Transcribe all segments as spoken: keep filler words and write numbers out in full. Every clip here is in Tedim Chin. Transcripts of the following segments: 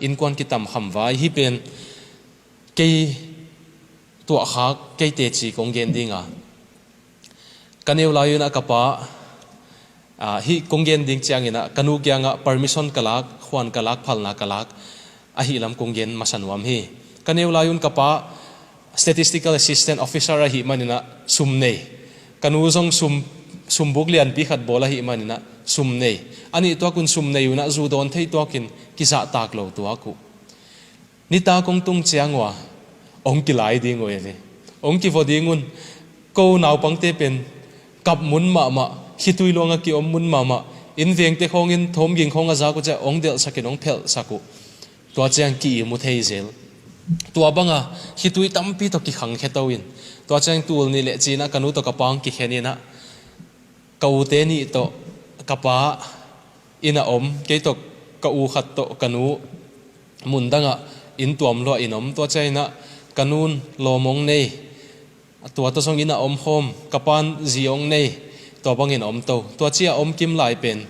Innkuan kitamkham vai hi pen kei tuahkhak kei teci kong gen dinga, ka neu lai unah ka pa, ah, hih kong gen ding cianginah ka nu kiangah permission ka lak, khuan ka lak, phalna ka lak, ahi lam kong gen masa nuam hi. Ka neu lai un ka pa statistical assistant officer ahi maninah sum nei. Ka nu zong sum, sumbuk lianpi khat bawl ahi maninah sum nei. A nih tuakun sum nei unah zu dawn thei tuakin kizahtak lo tuak uh. Nitak hong tung ciang uh a, hong kilai ding uh e ve. Hong kivaw ding un, ko naupangte pen kap mun mahmah, khitui luangah kiom mun mahmah, inn vengte khawngin thawmging khawng a zak uh ciah hong delhsakin hong phelhsak uh. Tua ciang ki-im uh thei zel. Tua banga khitui tampi tawh kikhangkhia to in, tua ciang tul nih le cinah ka nu tawh ka pa hong kikhen inah, ka ute nih tawh ka pa inn a om, kei tawh ka u khat tawh ka nu mundangah inn tuam luah in om. Tua cianginah ka nun lawm hong nei, tua tawh zong inn a om khawm, ka pan zi hong nei, tua bangin om to. Tua cia om kim lai pen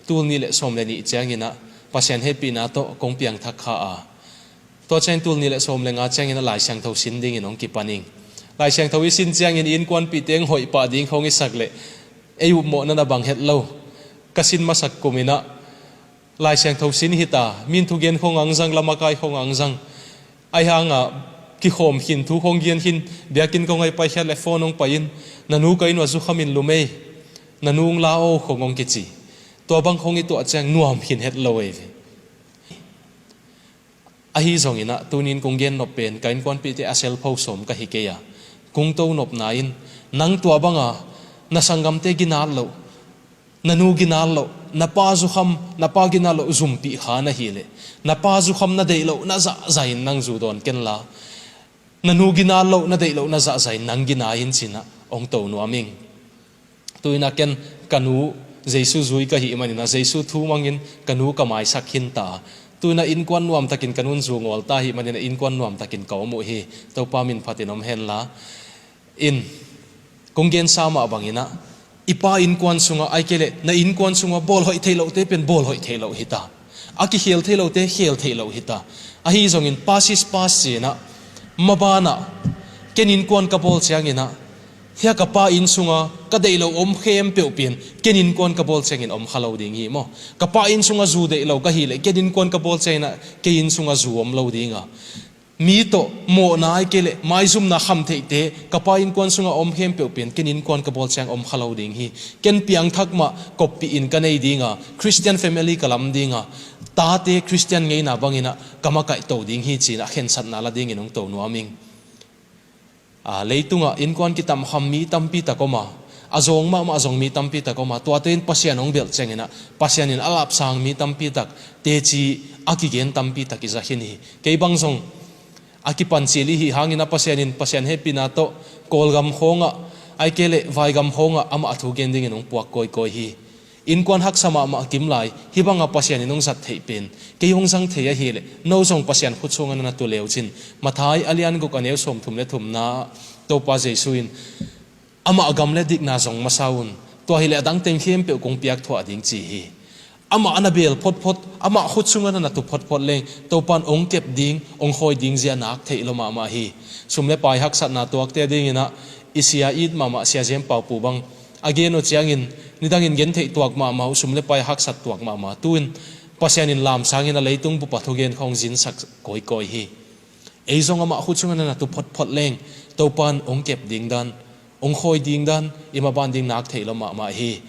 tul nih le sawm le nih cianginah Pasian hehpihna tawh kong piangthak kha a, tua ciang tul nih le sawm le nga cianginah Lai Siangtho sin dingin hong kipan ing. Lai Siangtho i sin ciangin innkuanpihte hong hoih pah ding khawng i sak leh ei upmawhna na bang het lo. Ka sin masak kuminah Lai Siangtho sin hita, min thugen khawng ang zang, lamakai khawng ang zang. Ahi hanga kikhawm khin, thu khawng gian khin, biakinn khawng ai paikhiat le phone hong pai in, na nu ka inn uah zukhamin lumei, na nu hong la aw khawng hong kici. Tua bang khawng i tuah ciang nuam khin het lo ei ve. Ahi zonginah tunin kong gen nop pen ka innkuanpihte a selpho sawm ka hi kei a, kong to nopna in, nang tua banga na sanggamte ginat loh, na nu ginat loh, na pa zukham, na pa ginat loh zumpih kha na hileh, na pa zukham na deih loh na zahzah in nang zu dawn kenla, na nu ginat loh na deih loh na zahzah in nang gina in cinah hong to nuam ing. Tuinah ken ka nu Jesu zui ka hih maninah Jesu thu mangin ka nu ka maisak khinta. Tuinah innkuan nuamtakin ka nun zu ngawlta hih maninah innkuan nuamtakin ka om uh hi. Topa min phatin om henla. In, kong gensa mah banginah i pa innkuan sungah ai kei leh na innkuan sungah bawl hoih theih lohte pen bawl hoih theih loh hita. A kikhel thei lote khel theih loh hita. Ahi zongin pass is pass cinah, mabanah ken innkuan ka bawl cianginah, hia ka pa inn sunga ka deih lo om khempeuh pian ken innkuan ka bawl ciangin om kha lo ding hi maw? Ka pa inn sunga zu deih lo ka hileh ken innkuan ka bawl cianginah kei inn sunga zu om lo dinga, mi tawh mawhna ai kei leh maizumna kham theihte ka pa innkuan sunga om khempeuh pian ken innkuan ka bawl ciang om kha lo ding hi. Ken piangthak mah koppih in ka nei dinga, Christian family ka lam dinga, tate Christian ngeina banginah ka makaihto ding hi cinah khensatna la dingin hong to nuam ing. A, leitungah innkuan kitamkham mi tampi tak om a, a zawng mahmah a zong mi tampi tak om a, tuate in Pasian hong belh cianginah Pasian in a lapsang mi tampi tak, teci a kigen tampi tak i za khin hi. Kei bang zong a kipancil i hih hangin a Pasian in Pasian hehpihna tawh Kawlgam khawngah ai kei leh Vaigam khawngah amah a thu gen dingin hong puak kawikawi hi. Innkuan haksa mahmah kim lai hih banga Pasian in hong zat theih pen kei hong zang thei ahileh no zong Pasian khut sungah na na tu leucin. Matthai a lian guk a neu sawmthum le thumna Topa Jesu in, amah gam le dikna zong masa un, tua hileh a dang teng khempeuh kong piak thuah ding ci hi. Amah a na bel photphot, amah khut sungah na na tu photphot leng Topa in hong kep ding, hong khawi ding zia nak theih lo mahmah hi. Sum le pai haksatna tuakte dinginah i sia it mahmah Sia Zem Paupu bang a gen uh ciangin, nidangin gen theih tuak mahmah uh, sum le pai haksat tuak mahmah. Tu-in Pasian in lamsangin a leitung bupa thugen khawng zinsak kawikawi hi. Ei zong amah khut sungah na na tu photphot leng Topa in hong kep ding dan, hong khawi ding dan, i maban ding nak theih lo mahmah hi.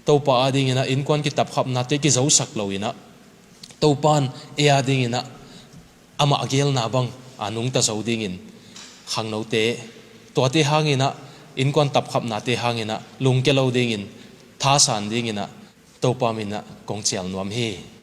Topa a dinginah innkuan kitapkhapnate kizosak loinah Topa in ei a dinginah amah a gelna bang a nungta zo dingin khangnote, tuate hanginah innkuan tapkhapnate hanginah lungke lo dingin thasan dinginah Topa minah kong cial nuam hi.